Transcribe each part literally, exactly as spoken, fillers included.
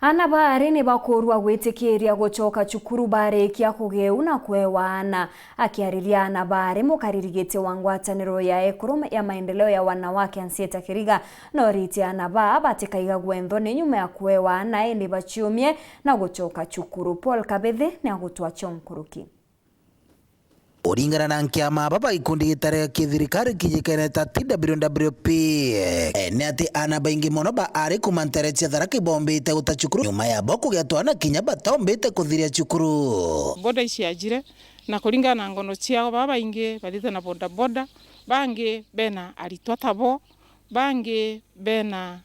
Aana baari ni bakuurua gwitikiiria gucoka cukuru barikia kugeu na kwewa aana. Akiariria aana baari, mukariri giti wa ngwataniro ya ekuru ya maendeleo ya wanawake Ansieta Kiriga, norite aana baa batikaigagwe nthoni nyuma ya kwewa aana indi baciumie na gucoka cukuru. Paul Kabithi ni agutwacha nkuruki. Kuringana na nkiama baba gikundi gitari gia kithirikari kijikene ta T W W P, eh, ni ati aana baingi mono ba ari kuma ntere cia Tharaka ibombite guta cukuru nyuma ya bo kugia twana kinya batombite kuthiria cukuru. Boda iciajire, na kuringana na ngono ciao, baba baingi bathiite na bodaboda, bangi bena aritwa tabo, bangi bena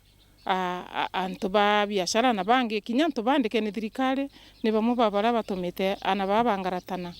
a, a, antu ba biashara na bangi, kinya antu baandike ni thirikari, ni bamwe ba baria batumite aana baa bangaratana.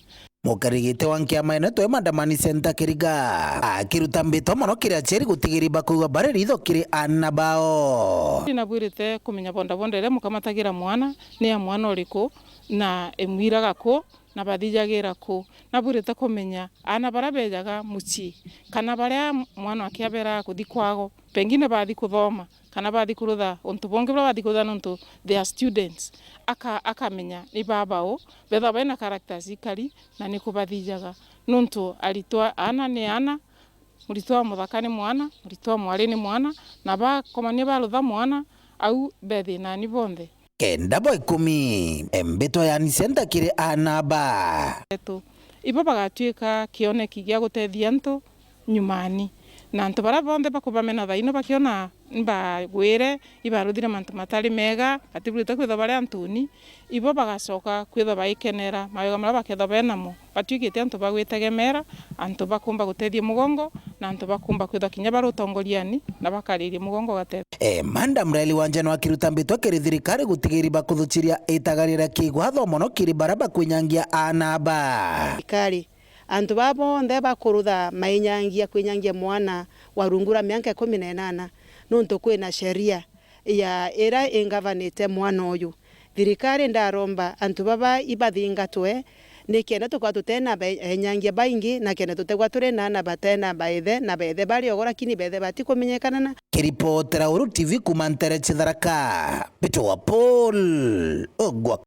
Mukariri giti wa nkiama ino twe Madam Annie Senta Kiriga akiruta mbito mono kiri aciari gutigiri bakwigua bari ritho kiri aana bao. Nabwirite kumenya bodaboda iria mukamatagira mwana ni ya mwana uriku na imwiraga ku na bathijagira ku. Nabwirite kumenya aana baria bejaga mucii kana baria mwana wake aberaga kuthi kwago, pengine bathi kuthoma kana bathi kurutha untu bungi buria bathi kurutha nontu they are students, aka-, akamenya ni baba u, bethagwa bena characters ikari na ni kubathijaga. Nontu aritwa, aana ni aana, muritwa wa muthaka ni mwana, muritwa wa mwari ni mwana, na bakomania barutha mwana, au be thinani bonthe. Kenda bwa ikumi, mbitwa ya Annie Senta kiri aana ba. Etu. Ibo bagatuika kioneki gia gutethia antu nyumani. Na antu baria bonthe bakubamena thaino bakiona mbagwire, ibaruthire mantu matari mega, batiburite kwithwa bari antuni, ibo bagacoka kwithwa baikenera mawega maria bakethwa benamo. Batuikite antu ba gwitegemera, antu bakumba gutethia mugongo, na antu bakumba kwithwa kinya bari utongoriani na bakariria mugongo gatethia. Eh, Madam Raeli Wanjano akiruta mbitwa kiri thirikari gutigiri bakuthuciria itagaria ria kigwatho mono kiri baria bakwinyangia aana ba. Thirikari, antu baa bonthe bakurutha mainyangia kwinyangia mwana wa rungu rwa miaka ikumi na inana, nontu kwina sheria ya iria ingavanite mwana uyu. Thirikari ndaromba antu baba ibathingatwe, nikenda tukorwa tutena be-, enyangia baingi, na kenda tutegwa turi na aana batena baithe, na baithe bari ogo, lakini baithe batikumenyekana na. Kiripotera Uru T V kuma ntere cia Tharaka, Peter wa Paul, Ogwa.